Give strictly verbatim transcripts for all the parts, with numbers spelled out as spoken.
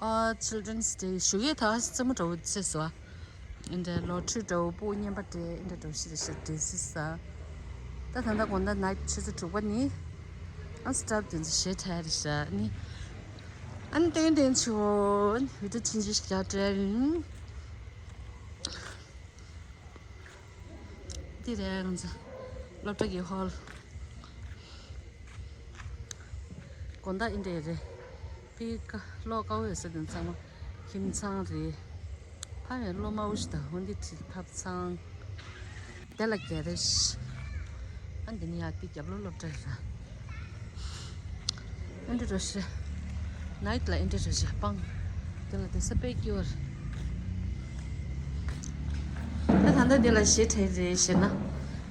ཨ། Children's Day ཞུ་ཡས་ད་རྩེད་མོ་འདྲ་བོ་རྩེས་སོ། ཨ་འདྲ་ལོ་ཁྲུས་འདྲ་བོ་སྤུ་གུ་རྔན་པ་སྤྲད་ཨ་འདྲ་འདྲ་བོ་ཞིག་རེད་ཤག་འདྲ་སི་ས། ད་ད་ལྟ་དགོང་དག་ནའི་ཊི་ཆུ་ཚོད་དྲུག་པ་ནི། ཨ་སི་ཊབ་དེ་ཚོ་ཞེ་དྲག་རེད་ཤག་ནི། ཨ་ནི་ཏན་ཏན་ཆུ་བོ་ནི་བི་ཌི་ཡོ་ཆུང་ཆུང་ཞིག་རྒྱག་འདྲ་ཡིན། འདི་རེད་ང་ཚོ་སློབ་གྲྭ་གི་ཧོལ། དགོང་དག་འདི་འདྲ་རེད། ཕི་ཀ་ཀློག་དཀའ་བོ་ཡོད་ས་དེ་ཚང་མ་ཁྱིམ་ཚང་རེད། ཕ་མའི་སློབ་མ་འུ་ཅག་དང་འོན་ཏེ་ཁྲིད་ཐབ་ཚང་། དེ་ལ་ག་རེ་ཤི། ཨ་འདི་ནི་ཡ་དེ་རྒྱབ་ལོགས་སློབ་གྲྭ་རེད། ཨ་འདི་རུ་ཤི། ནའི་ཊི་ལ་ཨ་འདི་རུ་ཤི་སྤང་། དེ་ལ་དེ་ས་དཔེ་སྐྱིད་པོ་རེད། ད་ད་ལྟ་དེ་ལ་གཞས་འཁྲབ་རེད་ཞེ་ན།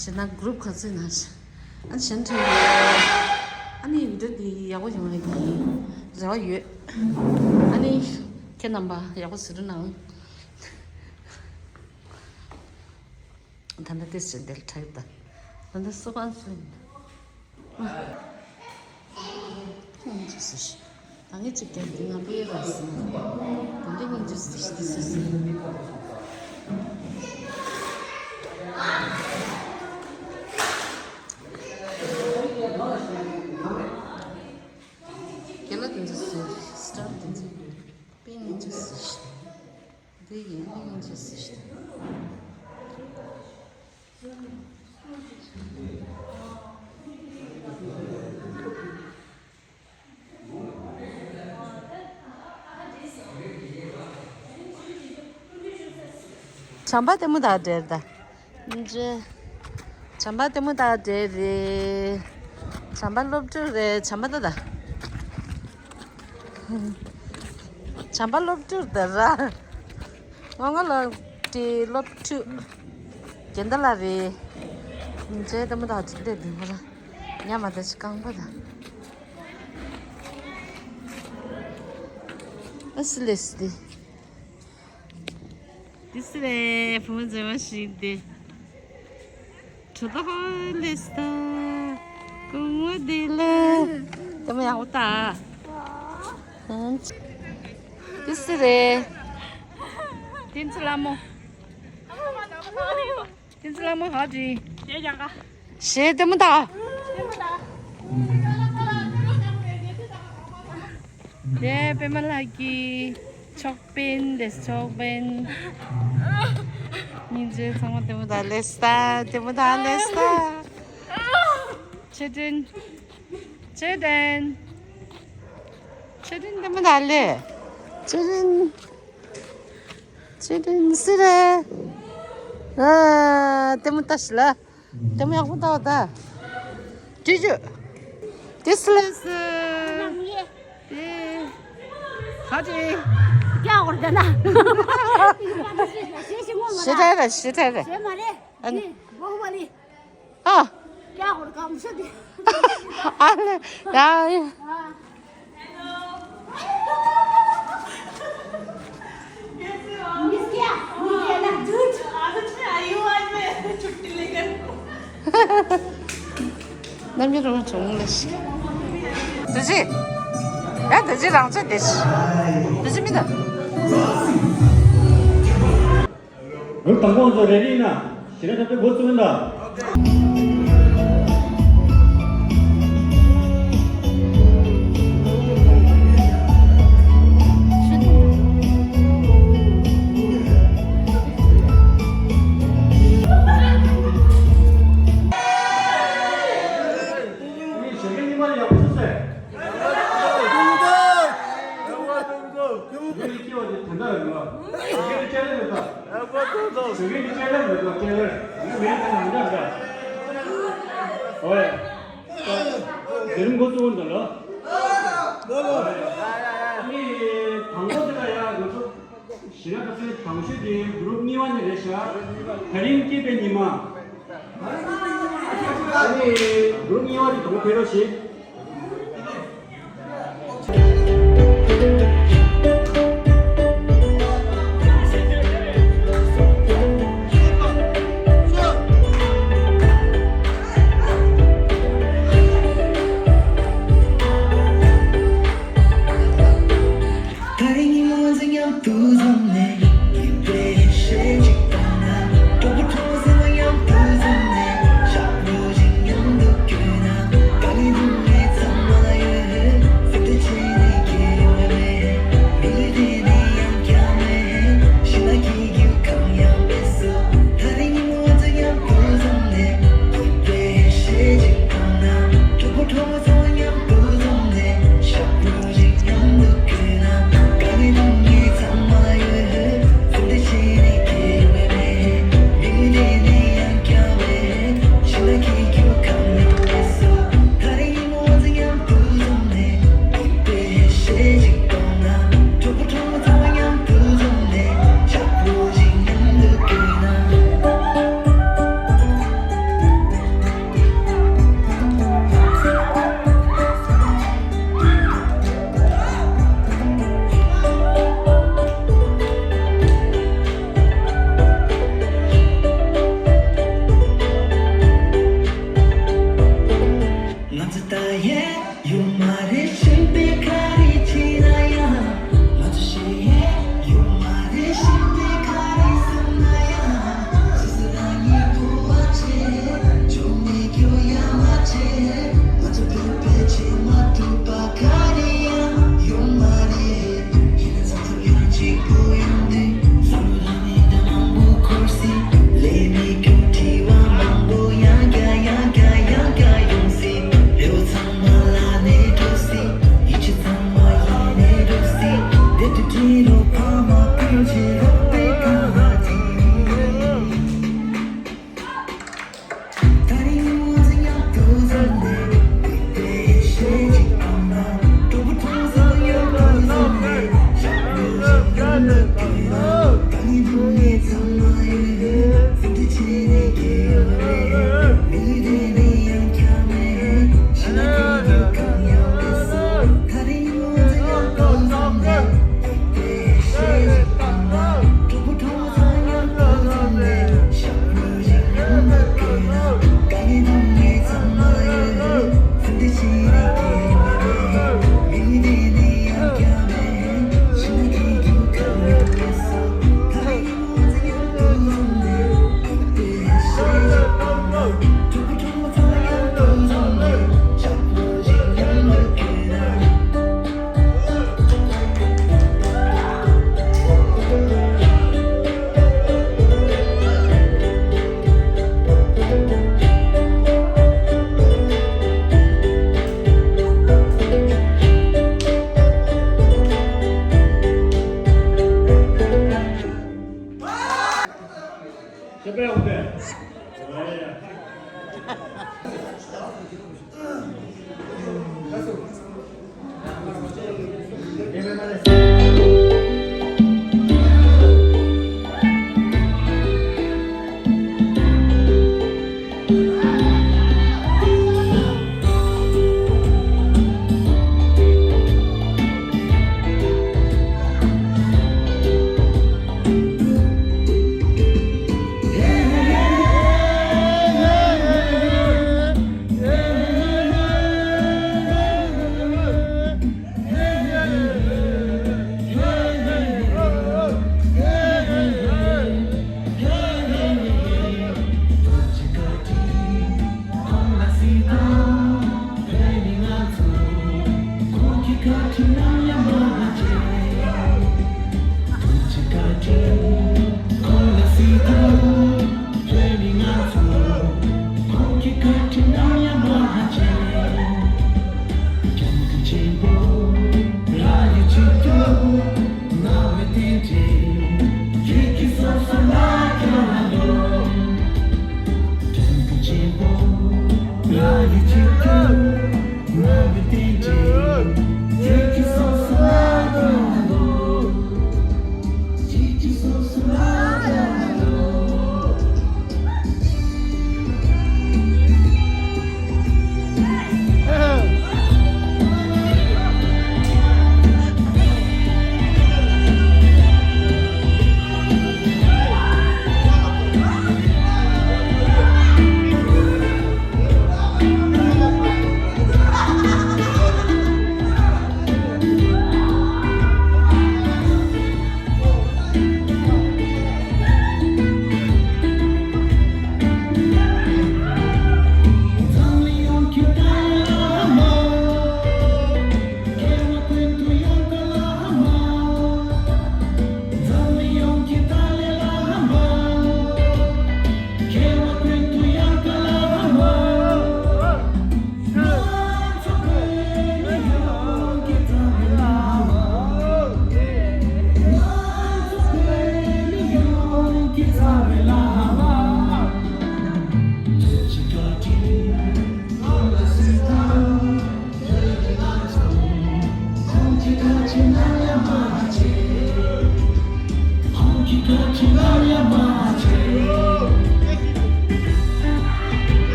ཞེ་ན་གུ་རུབ་ག་ཚོད་ན་ཤི། ཨ་ནི་གཞས་འཁྲབ་ཡོད། ཨ་ནི་བི་ཌི་ཡོ་འདི་ཡག་པོ་ཡོང་ཡག་གི་རེ་བ་ཡོད། ཨ་ནི་ཁྱེད་རྣམ་པ་ཡག་པོ་གཟིགས་རོགས་གནང་། ད་ནི་དེ་ཕྱིར་འདིར་འཁྲབ་ད། ད་ནི་སུ་གང་སུ་ཡིན། སྙིང་རྗེ་སུ་ཞིག་ད་ངས་ཅིག་རྒྱབ་འདི་ང་པའི་ར་སི་ན། ད་འདི་སྙིང་རྗེ་སུ་ཞིག་དེ་སུ་སུ། རྒན་ལགས་དེ་ཚོ་སུ་སི་ཊབ་དེ་ཚོ་དཔེ་སྙིང་རྗེ་སུ་ཞིག་འདི་ཡིན་ནི་ཡིན་ཅི་སྲིད། བྱམས་པ་ལྟད་མོ་ལྟ་བསྡད་རེད་ད། ཇེ། བྱམས་པ་ལྟད་མོ་ལྟ་བསྡད་རེད། བྱམས་པ་སློབ་ཕྲུག་རེད། བྱམས་པ་ལྟ་ད། བྱམས་པ་སློབ་ཕྲུག་ད་ར། ང་ང་ལ་དེ་སློབ་ཕྲུག་རྒན་ད་ལ་རེད། ཇེ་ལྟད་མོ་ལྟ་བསྡད་རེད་ཁོ་ར། ཉ་མ་ད་ཅི་རྐང་པ་ད། ཨ་སི་ལེ་སི་དེ། དེ་སི་རེད། བུ་མོ་མཛེས་མ་ཞིག་དེ། གྲོད་པ་ཧོ་ལེ་སི་ད། སྐུ་ངོ་དེ་ལ། ལྟད་མོ་ཡག་པོ་ལྟ། དེ་སི་རེད། བསྟན་འཛིན་ལྷ་མོ། བསྟན་འཛིན་ལྷ་མོ་ཧ་ཅི། གཞས་ལྟད་མོ་ལྟ། དེ་པད་མ་ལགས་ཀྱི་ཆོག་པན་རེད། ཆོག་པན། སྙིང་རྗེ། ཚང་མ་ལྟད་མོ་ལྟ་ལེ་སི་ད། ལྟད་མོ་ལྟ་ལེ་སི་ད། ཆེ་ཏན། ཆེ་ཏན། ཆེ་ཏན་ལྟད་མོ་ལྟ་ལེ། ཆེ་ཏན། ཆེ་ཏན་སི་རེད། ཨ། ལྟད་མོ་ལྟ་ཤི་ལ། ལྟད་མོ་ཡག་པོ་ལྟ་བ་ད། ཅི་ཅི། དེ་སི་ལེ་སི། དེ། ཧ་ཅི། ཀྱ་འོར་ད་ན། ཞེ་ཐལ་ར་ཞེ་ཐལ་ར། ཞེ་མ་རེད། ཨ་ནི། ཨ། ཀྱ་འོར་གམ་ཤ་དེ། ཨ་ལེ། ཡ་ཡ། आज मैं छुट्टी लेकर। ནམ་རྒྱུན་རང་བྱུང་ལ་ཞིག་དུ་ཅི། ཡ་དུ་ཅི་རང་ཚོད་དེ་ཞིག་དུ་ཅི་མི་འདུག་རུ་དང་པོ་ཚོ་རེ་རེ་ན་ཞི་ར་ཐབས་འགོ་བཙུགས་ན། གཞི་ནས་ཁ་སང་དང་ཤོས་དེ་གུ་རུབ་གཉིས་པ་ནས་རེད་ཤག་དེ་རིང་སྐྱེས་པའི་ཉི་མ། ཨ་ནི་གུ་རུབ་གཉིས་པ་དེ་དང་པོ་ཕེབས་རོགས་ཞེས། དེ་རིང་ དུ་འཛོམས་ནས། ཡིད་དཔེ་ཞེ་གཅིག་བཏང་ན། གྲོགས་པོ་གྲོགས་མོ་ཚང་མ་མཉམ་དུ་འཛོམས་ནས། ཞབས་བྲོ་ཞིག་མཉམ་དུ་བརྐྱངས་ན། དཀའ་ངལ་སྡུག་བསྔལ་ཚང་མ་ལ་ཡོད། སེམས་ཁྲལ་བྱས་ནས་ཁྱད་ཡོང་བ་མེད། མི་ལུས་དེ་ནི་ཡང་བསྐྱར་མེད། ཕྱི་ལ་ཁྱེད་ཀྱི་གང་ཡང་མེད་སོ། ད་རེས་ཉིན་མོ་ང་ཚོ་མཉམ་དུ་འཛོམས་ནས། ཡིད་དཔེ་ཞེ་གཅིག་བཏང་ན། གྲོགས་པོ་གྲོགས་མོ་ཚང་མ་མཉམ་དུ་འཛོམས་ནས། ཞབས་བྲོ་ཞིག་མཉམ་དུ་བརྐྱངས་ན། དཀའ་ངལ་སྡུག་བསྔལ་ཚང་མ་ལ་ཡོད། སེམས་ཁྲལ་བྱས་ནས་ཁྱད་ཡོང་བ་མེད། མི་ལུས་དེ་ནི་ཡང་བསྐྱར་མེད། ཕྱི་ལ་ཁྱེད་ཀྱི་གང་ཡང་མེད་སོ། ད་རེས་ཉིན་མོ་ང་ཚོ་མཉམ་དུ་འཛོམས་ནས། ཡིད་དཔེ་ཞེ་གཅིག་བཏང་ན། གྲོགས་པོ་གྲོགས་མོ་ཚང་མ་མཉམ་དུ་འཛོམས་ནས། ཞབས་བྲོ་ཞིག་མཉམ་དུ་བརྐྱངས་ན། ང་ཚོ་ད་ཡས་ཡོད་མ་རེད། གཞན་པས་ག་རེ་བྱས་ན་ཡང་། ང་ཚོ་ཞེ་ཡས་ཡོད་མ་རེད། གཞན་པས་ག་རེ་བསམ་ན་ཡང་། སོ་སོ་རང་ཉིད་གོ་བ་བྱེད། ཆོ་མེད་སྐྱོ་ཡ་མ་བྱེད། ང་ཚོ་བོད་པའི་ཆེས་མ་གྲུབ་པ་ག་རེ་ཡང་ཡོད་མ་རེད། ཡིན་ན་ཚང་མ་ཡང་གཅིག་པུ་ཡོང་དུས། བསམ་བློ་རང་ནས་ད་མང་པོ་འཁོར་སྲིད། ལས་མེད་སྐྱོ་དྲི་བ་མང་པོ་ཡང་བསྐྱར་ཡང་བསྐྱར་ཡང་བསྐྱར་ཡོང་སྲིད། རེ་བ་ཚང་མ་ལ་ནས་འགྲོ་སྲིད། ཡིད་ཆེས་ཚང་མ་ཡེ་ནས་འགྲོ་སྲིད། དེབ་ཏུ་བྲིས་རོགས་ཕ་མ་སྤུན་མཆེད་རོགས་པའི་ཁ་ཧ་ཅི།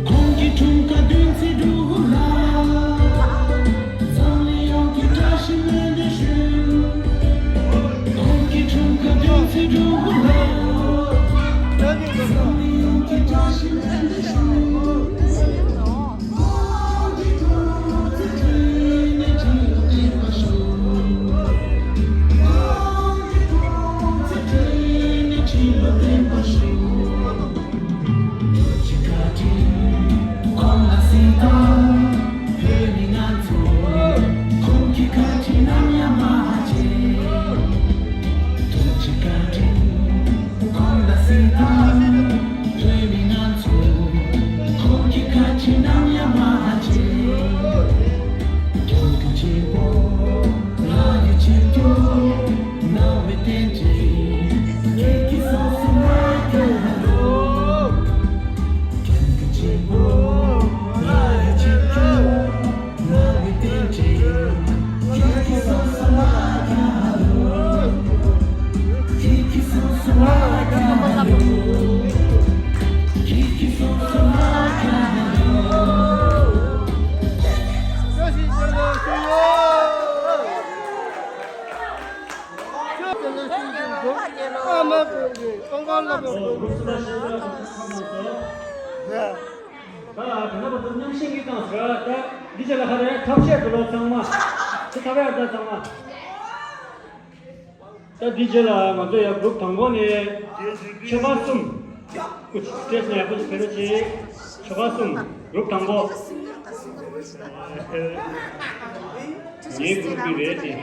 ཁོང་གི་འཁྲུངས་སྐར་བདུན་ཚེས་དྲུག་ལ། འཛམ་གླིང་ཡོངས་ཀྱི་བཀྲ་ཤིས་སྨོན་འདུན་ཞུ། ཁོང་གི་འཁྲུངས་སྐར་བདུན་ཚེས་དྲུག་ལ། འཛམ་གླིང་ཡོངས་ཀྱི་བཀྲ་ཤིས་སྨོན་འདུན་ཞུ། ཁོང་གི་བཀའ་དྲིན་ནམ་ཡང་མ་བརྗེད། སྐྱབས་མགོན་ཆེན་པོ་ལ་ཡི་ཆིབས་སྒྱུར་གནང་བའི་རྟེན་འབྲེལ་ཁྱེད་ཀྱི་སོ་སོ་ལ་ཀྱང་ཧ་ལོ། སྐྱབས་མགོན་ཆེན་པོ་ལ་ཡི་ཆིབས་སྒྱུར། ད་དེ་ནས་བར་དུ་མཉམ་ཞུགས་ཀྱིས་བཏང་ཟེར། ད་འདི་རྗེས་ལ་ཧ་རེ་ཐབས་ཤེས་འགྲོ་ལོ་ཚང་མ། ཁྱེད་ཐབས་ཡག་ད་ཚང་མ། ད་འདི་རྗེས་ལ་ང་ཚོ་ཡ་གུ་རུབ་དང་པོ་ནས་ཆོལ་ཁ་གསུམ། སྐུ་སྤྲེལ་ནས་ཡག་པོ་ཞིག་ཕེབས་རོགས་གྱིས། ཆོལ་ཁ་གསུམ་གུ་རུབ་དང་པོ། ངའི་གུ་རུབ་དེ་རེད་དེ།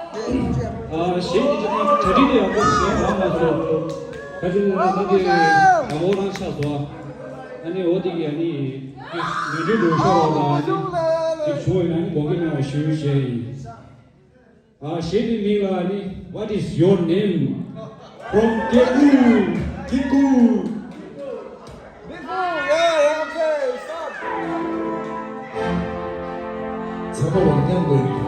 ཨ་གཞས་འདི་ཅི་ན་གྲ་སྒྲིག་དེ་ཡག་པོ་བྱས་རང་མ་སོང་། ཁ་ཅིག་ལ་ད་དེ་རང་འོ་རང་ཆགས་སོ། ཨ་ནི་འོ་དེ་གི་ཨ་ནི་མི་འདྲ་འགྲོ་ཤོར་བ་དང་ཨ་ནི་ཅིག་བྱུང་བའི་ནང་ནི་དགོངས་འགལ་མེད་པ་ཞུ་ཞུ་ཡ་ཡིན། ཨ་གཞས་འདི་མིང་ལ་ཨ་ནི། What is your name? From Kegu, Kiku. Kiku, yeah, yeah, okay, stop. ཚང་མ་ལ་མཉམ་དུ།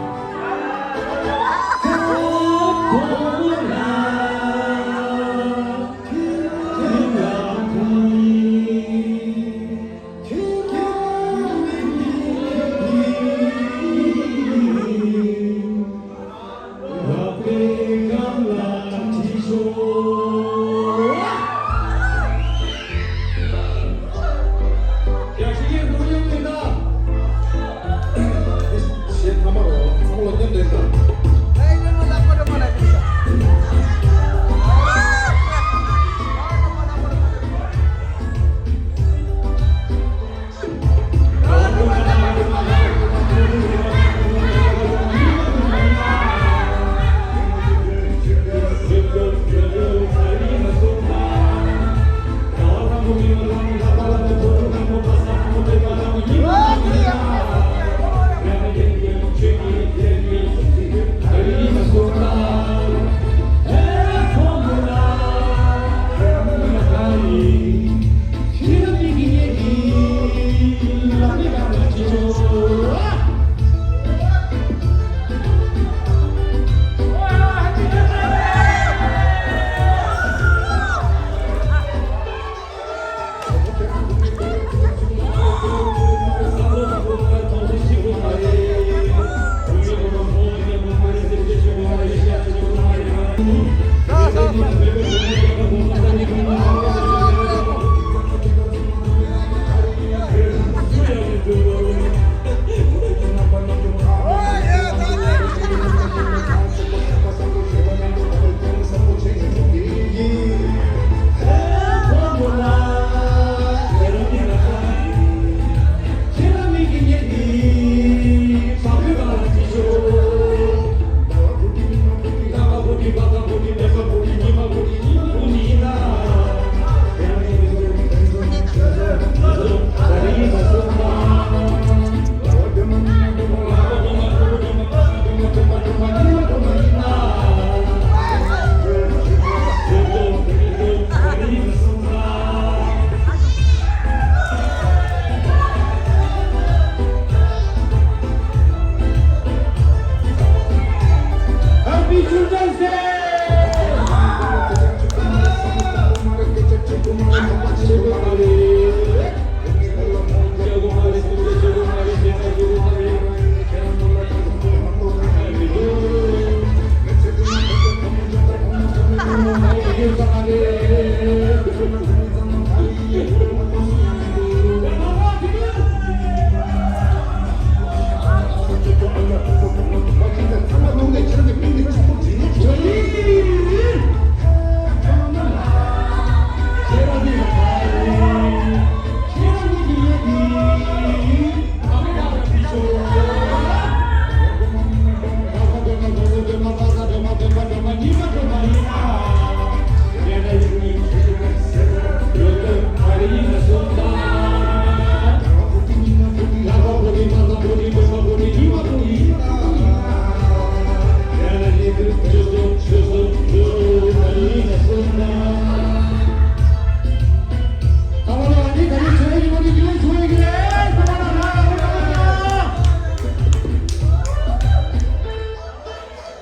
Happy Children's Day!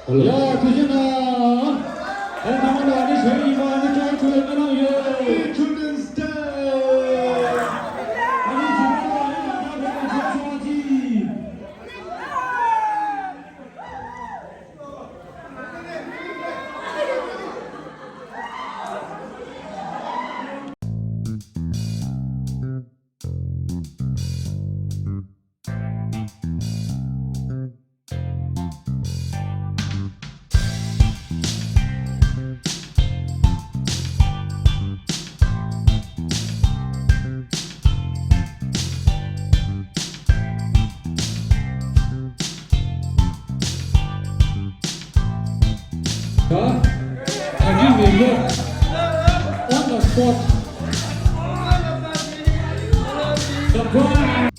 ཡ། ཐུགས་རྗེ་གནང་། ཨེ་ཚང་མ་ལ་ཨ་ནི་གཞས་ཡིན་པ་ཨ་ནི་ཅོག་ཅོག་སྨོན་ལམ་ཡོད། Children's Day. ཨ་ནི་ཚང་མ་ལ་ཨ་ནི་ཅོག་ཅོག་སྨོན་ལམ་ཡོད། Huh? Have you been there? On the spot. Surprise!